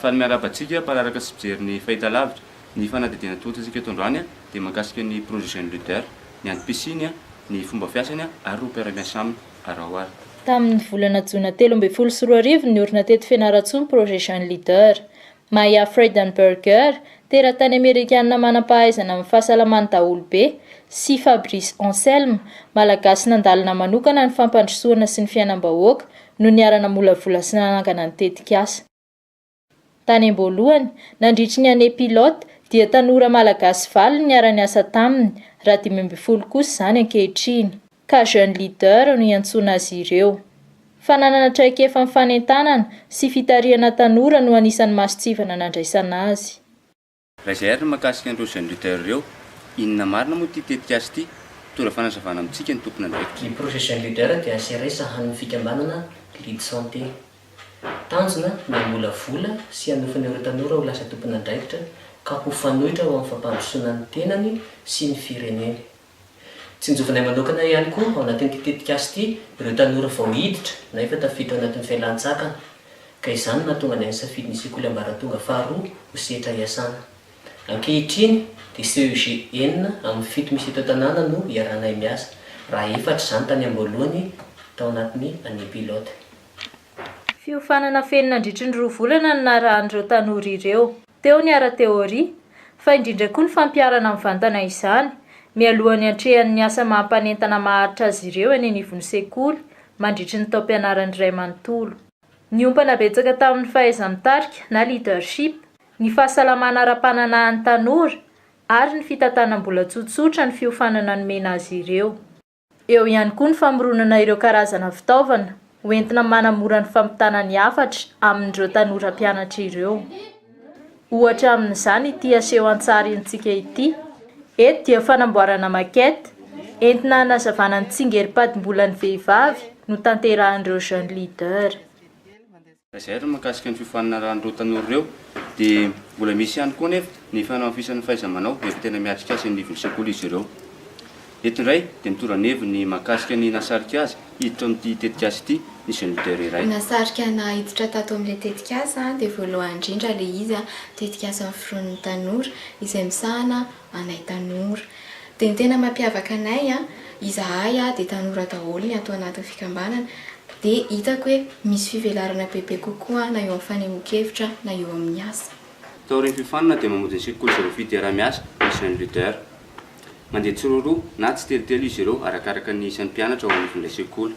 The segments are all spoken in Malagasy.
Faly miarahaba antsika mpanaraka sy mpijery ny fahitalavitra. Ny fanadihadiana atolotra eto androany dia mahakasika ny projet Jeune Leader, ny antom-pisiany, ny fomba fiasany ary ireo mpiara-miasa aminy. Araho ary. Tamin'ny volana jona 2013 niorina teto Fianarantsoa ny projet Jeune Leader. Maya Freudenberger, teratany amerikanina manam-pahaizana amin'ny fahasalaman'ny daholobe, sy Fabrice Anselme, Malagasy nandalina manokana ny fampandrosoana sy ny fiainam-bahoaka, no niara-namolavola sy nanangana ny tetikasa. Tany am-boalohany, nandritry ny année pilote, dia tanora malagasy valo no niara-niasa taminy, raha 15 kosa izany ankehitriny, ka Jeune Leader no iantsoana azy ireo. Fananana traikefa amin'ny fanentanana sy fitarihana tanora no anisan'ny mason-tsivana nandraisana azy. Raha izay ary ny mahakasika an'ireo Jeune Leader ireo, inona marina moa ity tetikasa ity? Mitondra fanazavana amintsika ny tompon'andraikitra. Ny projet Jeune Leader dia ACRS sahanin'ny fikambanana Lead Santé. Tanjona ny hamolavola sy hanofana ireo tanora ho lasa tompon'andraikitra ka ho fanoitra ho amin'ny fampandrosoana ny tenany sy ny fireneny. Tsinjovinay manokana ihany koa ao anatin'ity tetikasa ity ireo tanora vao hiditra na efa tafiditra ao anatin'ny fialan-tsakana ka izany no nahatonga anay nisafidy ny sekoly ambaratonga faharoa ho sehatra hiasana. Ankehitriny dia CEG enina amin'ny fito misy eto an-tanàna no iarahanay miasa, raha efatra izany tany am-boalohany tao anatin'ny année pilote. Fiofanana feno nandritry ny roa volana no narahan'ireo tanora ireo. Teo ny ara-teôria, fa indrindra koa ny fampiharana mivantana izany, mialohan'ny hiatrehany ny asa maha mpanentana maharitra azy ireo eny anivon'ny sekoly mandritry ny taom-pianarany iray manontolo. Niompana betsaka tamin'ny fahaiza-mitarika na leadership, ny fahasalamana ara-pananahan'ny tanora ary ny fitantanam-bola tsotsotra ny fiofanana nomena azy ireo. Eo ihany koa ny famoronana ireo karazana fitaovana ho entina manamora ny fampitana ny hafatra amin'ireo tanora mpianatra ireo. Ohatra amin'izany ity aseho an-tsary antsika ity. Eto dia fanamboarana maquette entina hanazavana ny tsingerim-padimbolan'ny vehivavy no tanterahin'ireo Jeune Leader. Raha izay ary ny mahakasika ny fiofanana arahan'ireo tanora ireo dia mbola misy ihany koa anefa ny fanamafisan'ny fahaiza-manao rehefa tena miatrika asa eny anivon'ny sekoly izy ireo. Eto indray dia mitondra ny heviny mahakasika ny nahasarika azy hiditra ao amin'ity tetikasa ity ny jeune leader iray. Ny nahasarika anah hiditra tato amin'ilay tetikasa dia voalohany indrindra ilay izy tetikasa noforonin'ny tanora izay misahana anay tanora. Dia ny tena mampiavaka anay, izahay dia tanora daholo ny ato anatin'ny fikambanana, dia hitako hoe misy fivelarana bebe kokoa na eo amin'ny fanehoan-kevitra na eo amin'ny asa. Taorian'ny fiofanana dia mamonjy ny sekoly izay voafidy hiara-miasa ny Jeune Leader. Mandeha tsiroaroa na tsitelotelo izy ireo arakaraka ny isan'ny mpianatra ao anivon'ilay sekoly.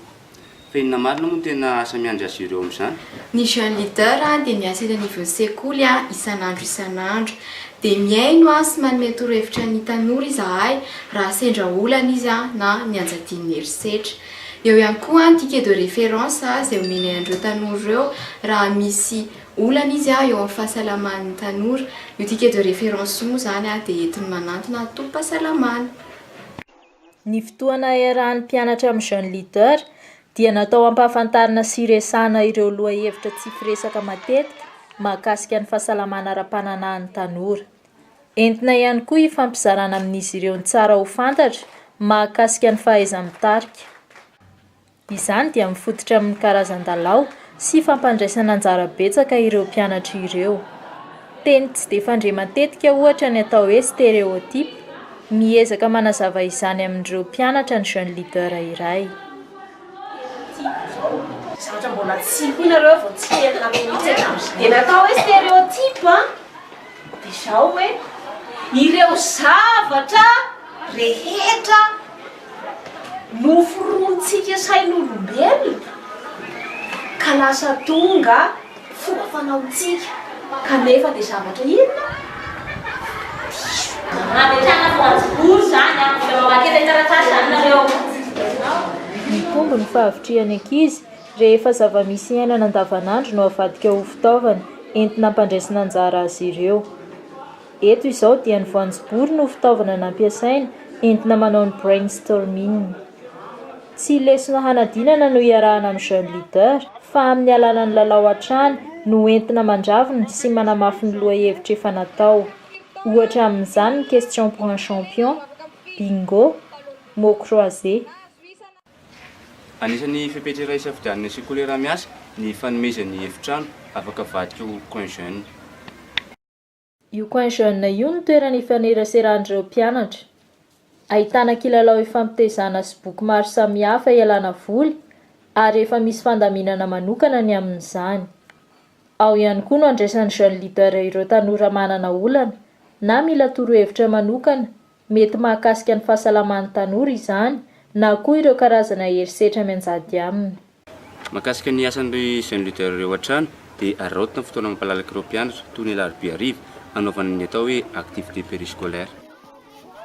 Fa inona marina moa no tena asa miandry azy ireo amin'izany? Ny Jeune Leader dia miasa eny anivon'ny sekoly isan'andro isan'andro. Dia mihaino sy manome torohevitra ny tanora izahay raha sendra olana izy na nianjadian'ny herisetra. Eo ihany koa ny ticket de référence izay omenay an'ireo tanora ireo raha misy olana izy eo amin'ny fahasalaman'ny tanora. Io ticket de référence io moa izany dia entiny manantona tobim-pahasalamana. Ny fotoana iarahan'ny mpianatra amin'ny Jeune Leader dia natao hampahafantarina sy hiresahana ireo lohahevitra tsy firesaka matetika mahakasika ny fahasalamana ara-pananahan'ny tanora. Entina ihany koa hifampizarana amin'izy ireo ny tsara ho fantatra mahakasika ny fahaiza-mitarika. Izany dia mifototra amin'ny karazan-dalao sy fampandraisana anjara betsaka ireo mpianatra ireo. Teny tsy dia fandre matetika ohatra ny atao hoe stéréotype, miezaka manazava izany amin'ireo mpianatra ny jeune leader iray. Zavatra mbola tsy koa nareo vao tsy kely nareo mihitsy hatramin'izay. Dia ny atao hoe stéréotype an, dia izao hoe ireo zavatra rehetra Noforonintsika sain'olombelona ka lasa tonga fomba fanaontsika kanefa dia zavatra inona? Diso. Nametrahana voanjobory izany an! Mila mamaky ilay taratasy izany nareo. Mitombo ny fahavitrihan'ny ankizy rehefa zava-misy iainana andavanandro no avadika ho fitaovana entina hampandraisina anjara azy ireo. Eto izao dia ny voanjobory no fitaovana nampiasaina entina manao ny brainstorming. Tsy lesona hanadinana no iarahana amin'ny Jeune Leader fa amin'ny alalan'ny lalao hatrany no entina mandravona sy manamafy ny lohahevitra efa natao. Ohatra amin'izany ny question pour un champion, bingo, mots croisés. Anisan'ny fepetra iray isafidianana ny sekoly iaraha-miasa ny fanomezany efitrano afaka avadika ho coin jeune. Io coin jeune io no toerana ifaneraseran'ireo mpianatra. Ahitana kilalao ifampitaizana sy boky maro samihafa ialana voly ary efa misy fandaminana manokana ny amin'izany. Ao ihany koa no andraisan'ny Jeune Leader ireo tanora manana olana na mila torohevitra manokana mety mahakasika ny fahasalaman'ny tanora izany na koa ireo karazana herisetra mianjady aminy. Mahakasika ny asan'ireo Jeune Leader ireo hatrany dia araraotina ny fotoana mampalalaka ireo mpianatra toy ny alarobia hariva hanaovana ny atao hoe activité périscolaire.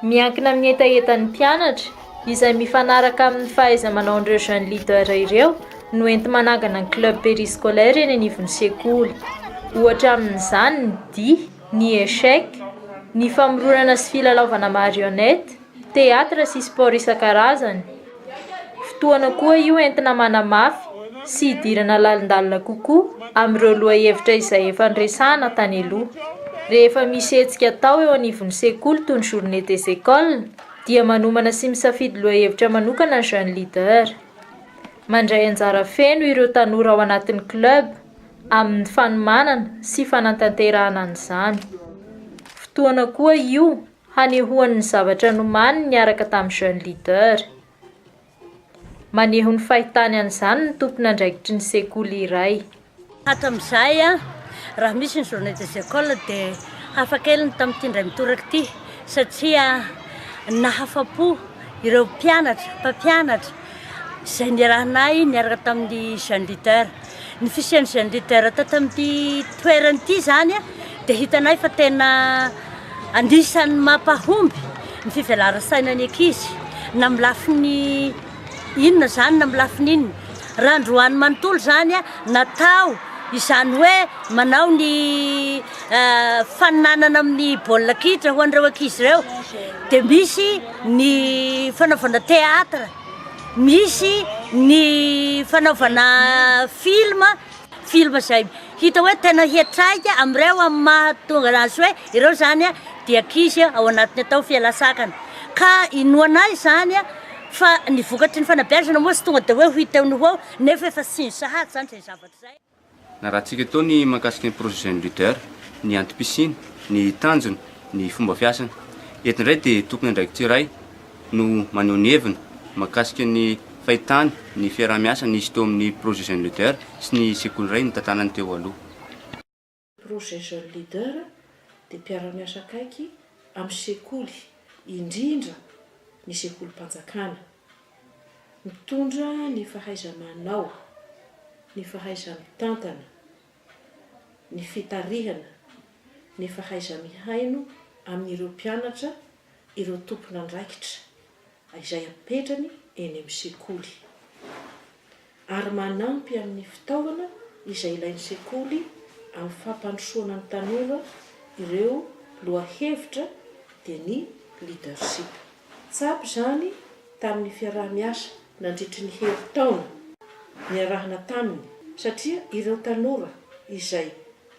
Miankina amin'ny hetahetan'ny mpianatra, izay mifanaraka amin'ny fahaiza-manaon'ireo Jeunes Leaders ireo no enti-manangana ny club périscolaire eny anivon'ny sekoly. Ohatra amin'izany ny dihy, ny échecs, ny famoronana sy filalaovana marionnette, Théâtre sy sport isan-karazany. Fotoana koa io entina manamafy sy hidirana lalindalina kokoa amin'ireo lohahevitra izay efa noresahana tany aloha. Rehefa misy hetsika atao eo anivon'ny sekoly toy ny journée des écoles dia manomana sy misafidy lohahevitra manokana ny Jeune Leader. Mandray anjara feno ireo tanora ao anatin'ny club amin'ny fanomanana sy fanatanterahana an'izany. Fotoana koa io hanehoany ny zavatra nomaniny niaraka tamin'ny Jeune Leader. Maneho ny fahitany an'izany ny tompon'andraikitry ny sekoly iray. Hatramin'izay, raha misy ny journée des écoles dia hafa kely ny tamin'ity indray mitoraka ity satria nahafa-po ireo mpianatra, mpampianatra izay niarahanay niaraka tamin'ny Jeune Leader. Ny fisian'ny Jeune Leader tato amin'ity toerana ity izany dia hitanay fa tena anisan'ny mampahomby ny fivelaran-tsaina ny ankizy na amin'ny lafiny inona izany na amin'ny lafiny inona. Raha androany manontolo izany natao izany hoe manao ny faninanana amin'ny baolina kitra ho an'ireo ankizy ireo dia misy ny fanaovana théâtre. Misy ny fanaovana film, film izay hita hoe tena hiatraika amin'ireo amin'ny mahatonga azy hoe ireo izany dia ankizy ao anatin'ny atao fialan-tsakana. Ka inoanay izany fa ny vokatry ny fanabeazana moa tsy tonga dia hoe ho hita eo no ho eo nefa efa tsinjo sahady izany izay zavatra izay. Narahantsika teo ny mahakasika ny projet Jeune Leader, ny antom-pisiany, ny tanjony, ny fomba fiasany. Eto indray dia tompon'andraikitra iray no maneho ny heviny mahakasika ny fahitany ny fiaraha-miasa nisy teo amin'ny projet Jeune Leader sy ny sekoly iray notantanany teo aloha. Projet Jeune Leader dia mpiara-miasa akaiky amin'ny sekoly, indrindra ny sekolim-panjakana. Mitondra ny fahaiza-manao, ny fahaiza-mitantana, ny fitarihana, ny fahaiza-mihaino amin'ireo mpianatra ireo tompon'andraikitra izay apetrany eny amin'ny sekoly. Ary manampy amin'ny fitaovana izay ilain'ny sekoly amin'ny fampandrosoana ny tanora ireo lohahevitra dia ny leadership. Tsapa izany tamin'ny fiaraha-miasa nandritry ny herintaona niarahana taminy satria ireo tanora izay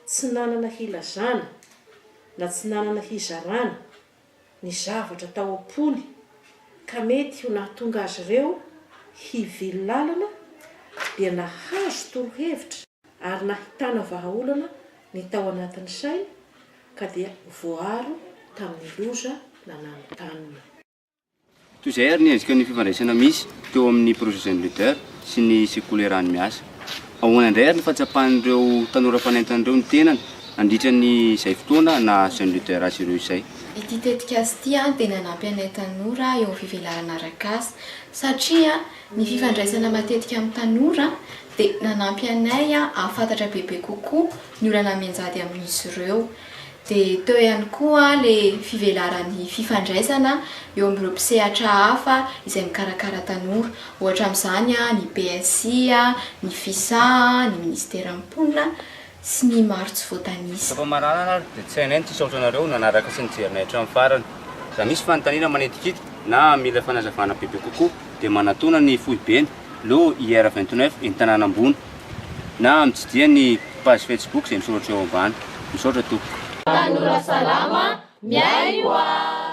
tsy nanana hilazana na tsy nanana hizarana ny zavatra tao am-pony ka mety ho nahatonga azy ireo hivily lalana dia nahazo torohevitra ary nahitana vahaolana ny tao anatin'ny sainy ka dia voaaro tamin'ny loza nananontanona. Toy izay ary ny endriky ny fifandraisana misy teo amin'ny Projet Jeune Leader sy ny sekoly iaraha-miasa. Ahoana indray ary ny fahatsapan'ireo tanora mpanentana ireo ny tenany nandritra ny izay fotoana naha Jeune Leader azy ireo izay? Ity tetikasa ity dia nanampy anay tanora eo amin'ny fivelarana arak'asa satria ny fifandraisana matetika amin'ny tanora dia nanampy anay hahafantatra bebe kokoa ny olana mianjady amin'izy ireo. Dia teo ihany koa ilay fivelaran'ny fifandraisana eo amin'ireo mpisehatra hafa izay mikarakara tanora. Ohatra amin'izany ny PSI, ny FISA, ny Minisiteran'ny Mponina sy ny maro tsy voatanisa. Famaranana ary dia tsy hainay ny tsy hisaotra anareo nanaraka sy nijery anay hatramin'ny farany. Raha misy fanontaniana manitikitika na mila fanazavana bebe kokoa dia manatòna ny foibeny Lo IR 29 eny Tanàna Ambony na mitsidiha ny page Facebook izay misoratra eo ambany. Misaotra tompoko. Tanora salama, mihaino a!